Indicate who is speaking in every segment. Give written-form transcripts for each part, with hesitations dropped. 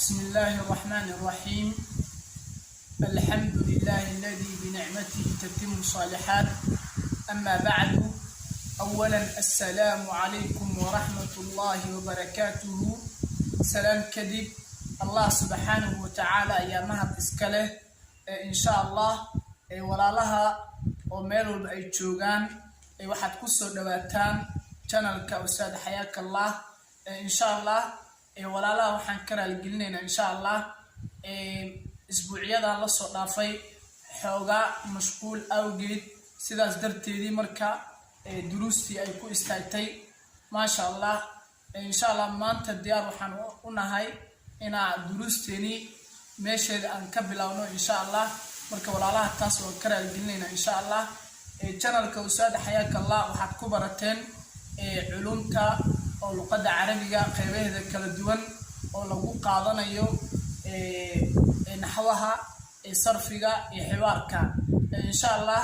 Speaker 1: بسم الله الرحمن الرحيم. الحمد لله الذي بنعمته تتم الصالحات. أما بعد، أولا السلام عليكم ورحمة الله وبركاته. Salaan kadib, Allah subxaanahu watacaala ayaa mahad iska leh. Insha Allah, walaalaha oo meel walba ay joogaan, waxaad kusoo dhawaataan channelka Ustaad Xayaakallah. Insha Allah, walaalaha waxaan ka raalgelinaynaa, insha Allah, isbuucyadan lasoo dhaafay xoogaa mashquul awgeed, sidaas darteedii marka duruustii ay ku istaagtay. Maasha Allah, insha Allah, maanta diyaar waxaan u nahay inaa duruusteenii meesheeda aan ka bilowno, insha Allah. Marka walaalaha taas waan ka raalgelinaynaa, insha Allah. Channelka Ustaad Xayaakallah waxaad ku barateen culumta oo luqadda Carabiga qeybaheeda kala duwan oo lagu qaadanayo naxwaha, sarfiga iyo xiwaarka, insha Allah.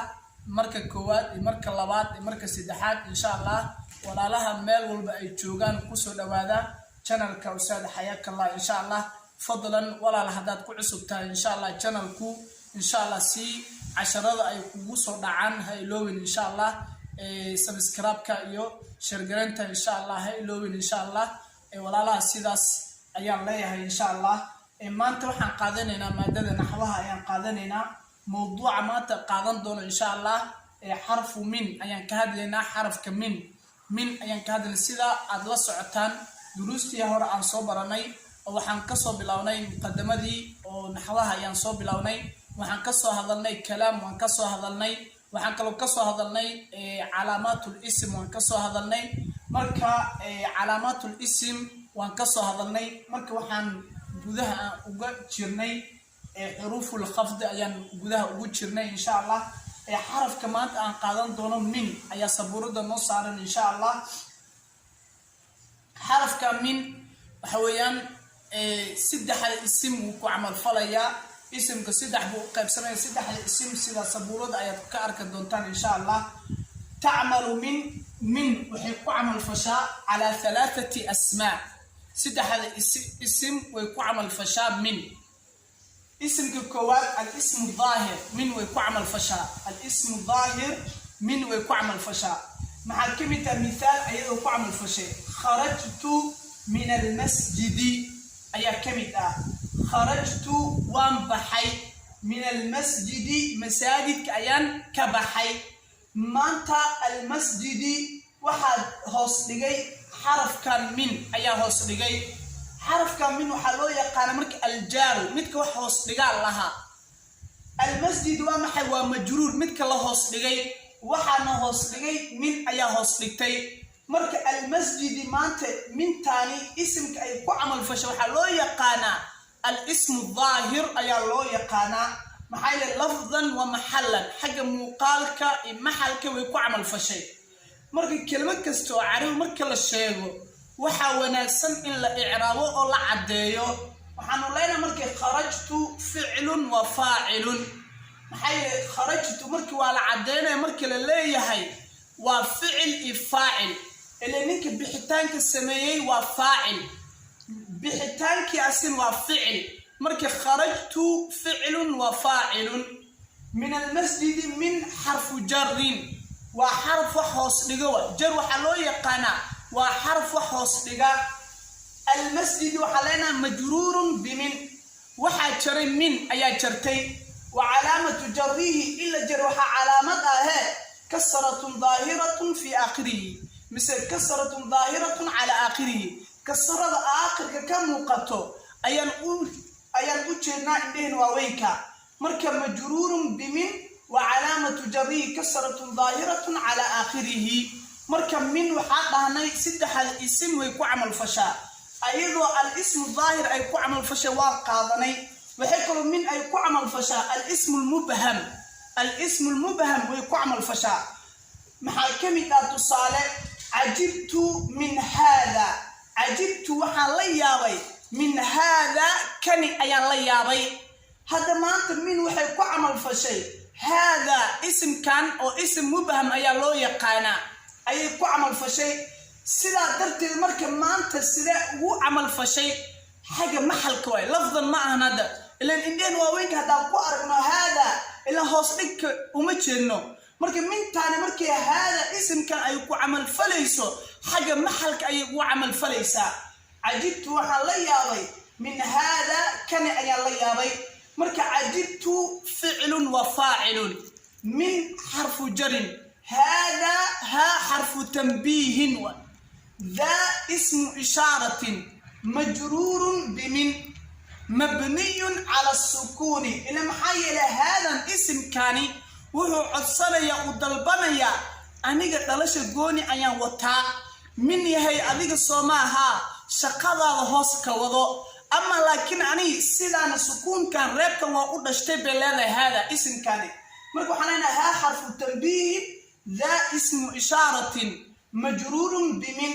Speaker 1: Marka koowaad iyo marka labaad iyo marka saddexaad, insha Allah, walaalaha meel walba ay joogaan, kusoo dhawaada channelka Ustaad Xayaakallah, insha Allah. Fadlan walaal, haddaad ku cusub tahay, insha Allah, channelku, insha Allah, si casharada ay kugu soo dhacaan, ha iloobin, insha Allah, subscribe-ka iyo share gareynta, insha Allah, ha iloobin, insha Allah. Walaalaha sidaas ayaan leeyahay, insha Allah. Maanta waxaan qaadanaynaa maadada naxwaha ayaan qaadanaynaa. Mawduuca maanta qaadan doono, insha Allah, xarfu min ayaan ka hadlaynaa. Xarafka min, min ayaan ka hadlaynaa. Sida aad la socotaan, duruustii hore aan soo baranay oo waxaan kasoo bilownay muqadamadii oo naxwaha ayaan soo bilownay. Waxaan kasoo hadalnay kalaam, waan kasoo hadalnay. Waxaan kaloo kasoo hadalnay calaamaatul ism, waan kasoo hadalnay. Marka calaamaatul ism waan kasoo hadalnay. Marka waxaan gudaha aan uga jirnay xuruuful khafdi ayaan gudaha ugu jirnay, insha Allah. Xarafka maanta aan qaadan doono min ayaa sabuurada noo saaran, insha Allah. Xarafka min waxa weeyaan saddexda isim wuu ku camalfalayaa. Isimka saddex buu u qaybsamaya. Saddexda isim sida sabuurada ayaad ka arki doontaan, insha Allah. Tacmalu min, min waxay ku camalfashaa calaa halaathati asmaa. Saddexda isim way ku camalfashaa min. Isimka koowaad, alismu daahir, min way ku camalfashaa. Alismu daahir min way ku camalfashaa. Maxaa ka mid taha mithaal ayadoo ku camalfashay? Kharajtu min almasjidi ayaa ka mid ah. Kharajtu, waan baxay, min almasjidi, masaajidka ayaan ka baxay. Maanta almasjidi waxaad hoos dhigay xarafkan min ayaa hoos dhigay. Xarafkan min waxaa loo yaqaana marka aljaaru, midka wax hoos dhigaa lahaa. Almasjid waa maxay? Waa majruur, midka la hoos dhigay. Waxaana hoos dhigay min ayaa hoos dhigtay. Marka almasjidi maanta mintaani isimka ay ku camalfashay waxaa loo yaqaanaa alismu daahir ayaa loo yaqaanaa. Maxaa yeele, lafdan wa maxallan, xagga muuqaalka iyo maxalka way ku camalfashay. Marka kelmad kasta oo Carabi marka la sheego, waxaa wanaagsan in la icraabo oo la caddeeyo. Waxaanu leenahay markii kharajtu ficlun wa faacilun. Maxaa yeele, kharajtu markii waa la caddeynaya, markii la leeyahay waa ficil iyo faacil. Ile ninka bixitaanka sameeyey waa faacil, bixitaankii asin waa ficil. Marka kharajtu ficlun wa faacilun. Min almasjidi, min xarfu jarin, waa xaraf wax hoos dhiga. Wa jar waxaa loo yaqaanaa waa xaraf wax hoos dhiga. Almasjidi waxaa leenahay majruurun bimin, waxaa jaray min ayaa jartay. Wa calaamatu jarihi, ila jar waxaa calaamad ahee kasratun daahiratun fi aakhirihi, mise kasratun daahiratun calaa aakhirihi. Kasrada aakhirka ka muuqato ayaan u jeednaa indheheen waaweynka. Marka majruurun bimin wa calaamatu jarihi kasratun daahiratun calaa aakhirihi. Marka min waxaa dhahnay saddexda isim way ku camalfashaa. Ayadoo alismu daahir ay ku camalfashay waa qaadanay. Waxay kaloo min ay ku camalfashaa alismu lmubham. Alismu lmubham way ku camalfashaa. Maxaa ka mid ah tusaale? Cajibtu min haada. Cajibtu, waxaan la yaabay, min haada, kani ayaan la yaabay. Hadda maanta min waxay ku camalfashay haada, isimkan oo isim mubham ayaa loo yaqaanaa, ayay ku camalfashay. Sidaa darteed marka maanta sidee ugu camalfashay? Xagga maxalka waay, lafdan ma ahan hadda. Ilan indheen waaweynka haddaan ku aragno haada, ilan hoos dhigka uma jeedno. Marka mintaani markay haada isimkan ay ku camalfalayso, xagga maxalka ayay ugu camalfalaysaa. Cajibtu, waxaan la yaabay, min haada, kani ayaan la yaabay. Marka cajibtu ficlun wa faacilun, min xarfu jarin, haada haa xarfu tanbiihin, daa ismu ishaaratin majruurun bimin mabniyun cala sukuuni. Ila maxaa yeelay haadan isimkani wuxuu codsanayaa, uu dalbanayaa, aniga dhalasha gooni ayaan wataa, min yahay adiga soo maahaa, shaqadaada hoos ka wado. Ama laakiin ani sidaana sukuunkan reebkan waa u dhashtay bay leedahay haada isimkani. Marka waxaan leenahay haa xarfu tanbiihin, daa ismu ishaaratin majruurun bimin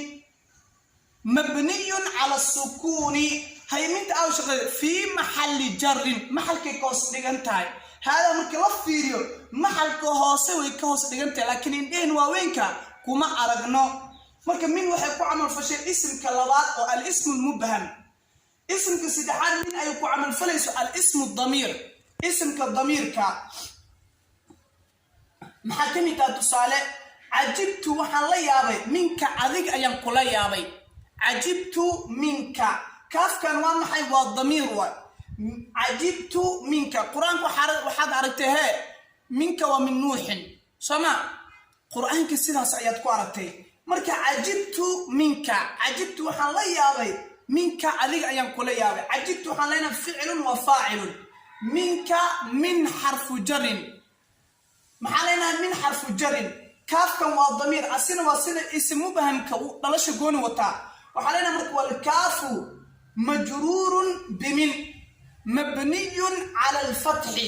Speaker 1: mabniyun cala sukuuni. Hayminta aw shaqada fii maxalli jarin, maxalkay ka hoos dhigan tahay. Haadaa marka la fiiriyo maxalka hoose way ka hoos dhigan tahay, laakiin indhehen waaweynka kuma aragno. Marka min waxay ku camalfashay isimka labaad oo alismu lmubham. Isimka saddexaad min ay ku camalfalayso alismu damiir, isimka damiirka. Maxaa ka mid ah tusaale? Cajibtu, waxaan la yaabay, minka, adig ayaan kula yaabay. Cajibtu minka, kaafkan waa maxay? Waa damiir waay. Cajibtu minka, qur-aanka waxaad aragtay hee, minka waa min nuuxin, soo ma? Qur-aanka sidaas ayaad ku aragtay. Marka cajibtu minka, cajibtu waxaan la yaabay, minka, adiga ayaan kula yaabay. Cajibtu waxaan leenahay ficlun wa faacilun, minka min xarfu jarin. Maxaa leenahay? Min xarfu jarin, kaafkan waa damiir, asina waa sida ism mubhamka dhalasha gooni wataa. Waxaa leenahay marka walkaafu majruurun bimin mabniyun cala alfatxi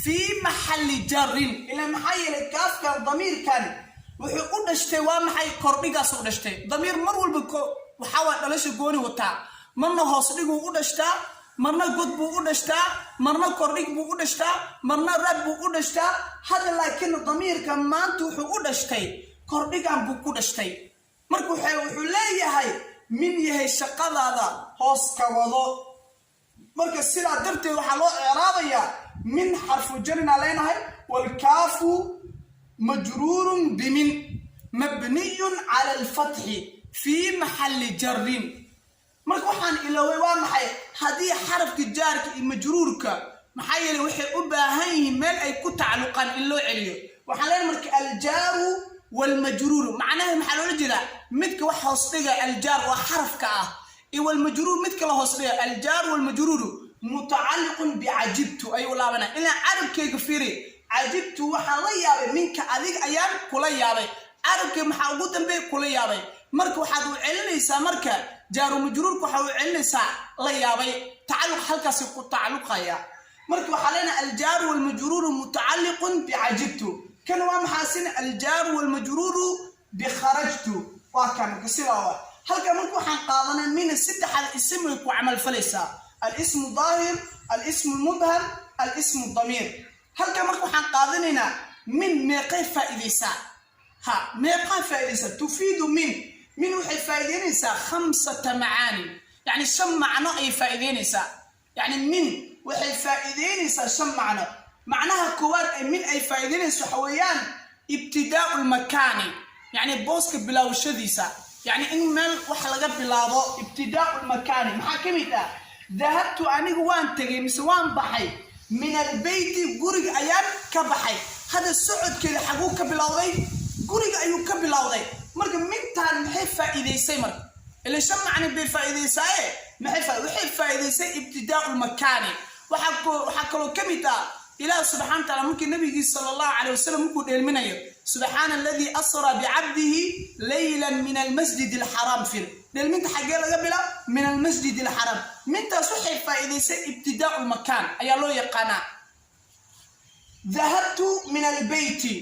Speaker 1: fii maxalli jarin. Ilaa maxaa yeelay kaafkan damiirkan wuxuu u dhashtay waa maxay? Kordhigaas u dhashtay. Damiir mar walba waxaa waa dhalasha gooni wataa. Marna hoos dhiguu u dhashtaa, marna god buu u dhashtaa, marna kordhig buu u dhashtaa, marna rab buu u dhashtaa. Hadda laakiin damiirka maanta wuxuu u dhashtay kordhigan buu ku dhashtay. Marka wuxuu leeyahay min yahay shaqadaada hoos ka wado. Marka sidaa darteed waxaa loo icraabayaa min xarfu jarina leenahay, walkaafu majruurun bimin mabniyun cala alfatxi fii maxalli jarin. Marka waxaan ilooway waa maxay? Haddii xarafka jaarka iyo majruurka, maxaa yeelay waxay u baahan yihiin meel ay ku tacalluqaan in loo celiyo. Waxaan leenahay marka aljaaru waalmajruuru, macnaha maxaa loola jeedaa? Midka wax hoos dhiga, aljaar waa xarafka ah, iyo walmajruur, midka la hoos dhiga. Aljaaru waalmajruuru mutacalliqun bicajibtu ayuu laabanaya. Ilaa carabkayga fiiri, cajibtu waxaan la yaabay, minka, adiga ayaan kula yaabay. Carabkay maxaa ugu dambeeya? Kula yaabay. Marka waxaad u celinaysaa, marka jaaru majruurka waxaa u celinaysaa la yaabay, tacalluq halkaasi ku tacalluqaya. Marka waxaa leenahay aljaaru walmajruuru mutacalliqun bicajibtu. Kan waa maxaa? Aljaaru walmajruuru bikharajtu waa kan. Marka sidaa waa halka. Marka waxaan qaadanay min saddexda isim way ku camalfalaysaa: alismu daahir, alismu mubham, alismu damiir. Halka marka waxaan qaadanaynaa min meeqay faa'iidaysaa? Ha, meeqaa faa'iidaysaa? Tufiidu min waxay faa'iideynaysaa khamsata macaani, yacni shan macno ayay faa'iideynaysaa. Yacni min waxay faa'iideynaysaa shan macno. Macnaha koowaad ee min ay faa'iideynayso waxa weeyaan ibtidaa'u lmakaani, yacni booska bilaawashadiisa, yacni in meel wax laga bilaabo. Ibtidaa'u lmakaani maxaa ka mid ah? Dahabtu, anigu waan tegay mise waan baxay, min albeyti, guriga ayaan ka baxay. Hadda socodkeeda xaguu ka bilowday? Guriga ayuu ka bilowday. Marka mintaan maxay faa'iidaysay? Marka ila shan macni bay faa'iidaysaaye, maxay waxay faa'iidaysay? Ibtidaa'u lmakaani. Waxaa kaloo ka mid ah Ilaah subxana wa taala markii nabigii sala Allahu calay wasalam markuu dheelminayo, subxaana aladii asraa bicabdihi laylan min almasjid alxaraam. Fir dheelminta xaggee laga bila? Min almasjid alxaraam. Mintaas waxay faa'iidaysay ibtidaa'u lmakaan ayaa loo yaqaanaa. Dahabtu min albeyti,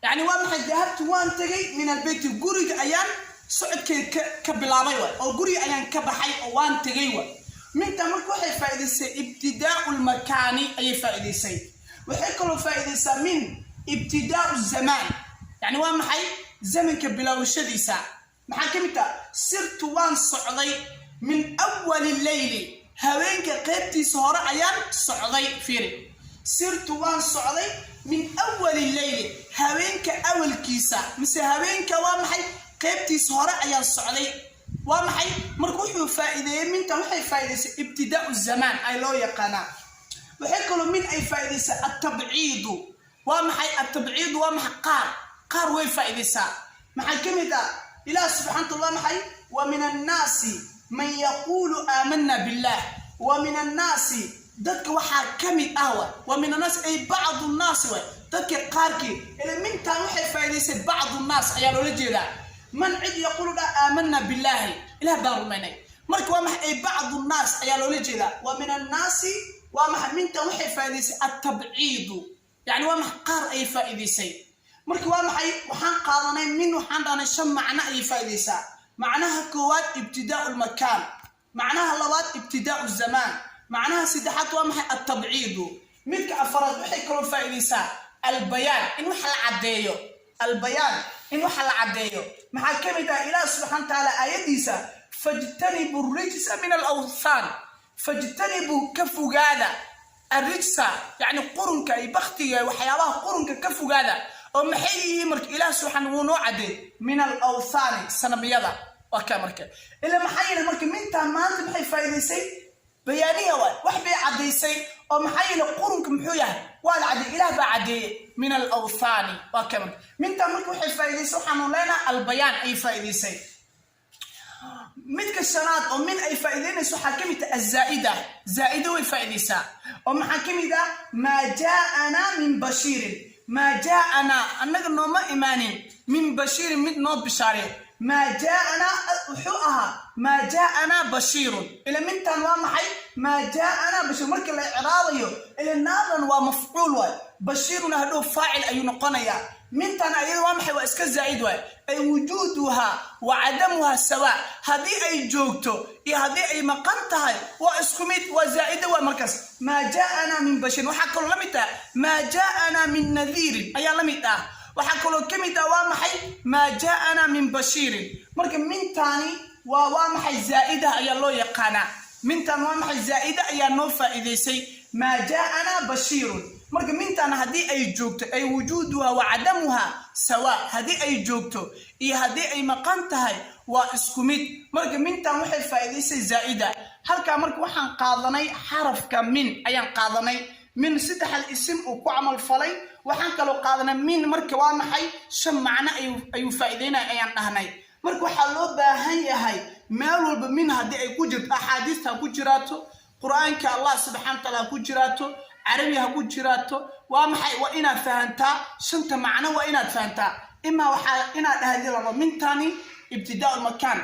Speaker 1: yani waa maxay? Dahabtu, waan tegay, min albeyti, guriga ayaan socodkay ka bilaabay waay, oo guriga ayaan ka baxay oo waan tegay waay. Minta marka waxay faa'iidaysay ibtidaa'u lmakaani ayay faa'iidaysay. Waxay kaloo faa'iidaysaa min ibtidaa'u zamaan, yani waa maxay? Zamanka bilaawashadiisa. Maxaa ka mid ah? Sirtu, waan socday, min awali leyli, Habeenka qaybtiisa hore ayaan socday. Fiiri, sirtu waan socday, min awali leyli, habeenka awalkiisa mise habeenka, waa maxay, qaybtiisa hore ayaan socday. Waa maxay marka wuxuu faa'iideeyey? Mintan waxay faa'iideysay ibtidaau zamaan ay loo yaqaanaa. Waxay kaloo min ay faa'iideysay attabciidu. Waa maxay attabciidu? Waa maxay? Qaar qaar way faa'iideysaa. Maxaa ka mid ah? Ilaah subxana wataala, waa maxay, wa min annaasi man yaquulu aamana billah. Wa min annaasi, dadka waxaa ka mid ah wa wa min annaasi ay bacdu nnaasi wa dadka qaarkii. Ila mintaan waxay faa'iidaysay bacdu nnaas ayaa loola jeedaa. Man cid yaquulu dha aamana billaahi, Ilaah baan rumaynay. Marka waa maxay? Ay bacdu nnaas ayaa loola jeedaa. Wa min annaasi, waa maxay, mintan waxay faa'iidaysay attabciidu, yani waa maxay, qaar ayay faa'iidaysay. Marka waa maxay? Waxaan qaadanay min, waxaan dhahnay shan macno ayay faa'iidaysaa. Macnaha koowaad, ibtidaau lmakaan. Macnaha labaad, ibtidaau zamaan. Macnaha saddexaad waa maxay? Attabciidu. Midka afaraad, waxay kaloo faa'iidaysaa albayaan, in wax la caddeeyo. Albayaan, in waxa la caddeeyo. Maxaa ka mid ah? Ilaah subxana wa tacaala aayaddiisa: fajtanibuu rijsa min alawthaan. Fajtanibuu, ka fogaada, arrijsa, yacni qurunka iyo baktiga, waxyaabaha qurunka ka fogaada. Oo maxay yihiin? Marka Ilaah subxaan wuu noo caddeey, min alawthaani, sanamiyada. Waa ka marka ila maxaa yeelay, marka mintaa maanta maxay faa'iidaysay? Bayaaniya waay, wax bay caddaysay. Oo maxaa yeelay, qurunka muxuu yahay? Waa la caddeeyey, Ilaah baa caddeeyey, min alawthaani. Waa ka marka mintaa marka waxay faa'iidaysay, waxaanu leenahay albayaan ayay faa'iidaysay. Midka shanaad oo min ay faa'iidaynayso waxaa ka mid ah azaa'ida. Zaa'ida way faa'iidaysaa. Oo maxaa ka mid ah? Maa jaa'anaa min bashiirin. Maa jaa'anaa, annaga nooma imaanin, min bashiirin, mid noo bishaareyo. Maa jaa'anaa, wuxuu ahaa maa jaa'anaa bashiirun. Ila mintan waa maxay? Maa jaa'anaa bashiir marka la icraabayo, ila naadan waa mafcuul waay, bashiiruna hadhow faacil ayuu noqonayaa. Mintan ayada waa maxay? Waa iska zaa'id waay. Ay wujuuduhaa wa cadamuhaa sawaa. Haddii ay joogto iyo haddii ay maqan tahay waa isku mid, waa zaa'ida waa markaas. Maa jaa'anaa min bashiirin waxaa kaloo la mid ah maa jaa'anaa min nadiirin ayaa la mid ah. Waxaa kaloo ka mid ah, waa maxay, maa jaa'anaa min bashiirin. Marka mintaani waa maxay? Zaa'ida ayaa loo yaqaanaa. Mintan waa maxay? Zaa'ida ayaa noo faa'iidaysay, maa jaa'anaa bashiirun. Marka mintan haddii ay joogto, ay wujuuduha wa cadamuha sawa, haddii ay joogto iyo haddii ay maqan tahay waa isku mid. Marka mintan waxay faa'iidaysay zaa'ida halkaa. Marka waxaan qaadanay xarafka min ayaan qaadanay, min saddexal isim uu ku camal falay. Waxaan kaloo qaadanay min marka waa maxay, shan macno ayuu faa'iideynaya ayaan dhahnay. Marka waxaa loo baahan yahay meel walba min haddii ay ku jirto, axaadiista ha ku jiraato, Qur-aanka Allah subxana wa taala ha ku jiraato, Carabi ha ku jiraato, waa maxay, waa inaad fahantaa shanta macno. Waa inaad fahantaa imaa waxaa inaad dhahdi labo: mintani ibtidaau lmakaan,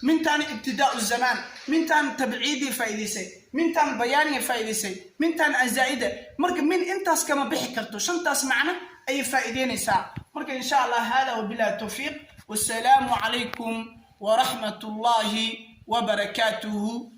Speaker 1: mintaan ibtidaau zamaan, mintaan tabciidii faa'iidaysay, mintaan bayaaniya faa'iidaysay, mintaan azaa'ida. Marka min intaas kama bixi karto, shantaas macno ayay faa'iideynaysaa. Marka insha Allah, hada wabillahi tawfiiq, wasalaamu calaykum waraxmat ullahi wabarakaatuhu.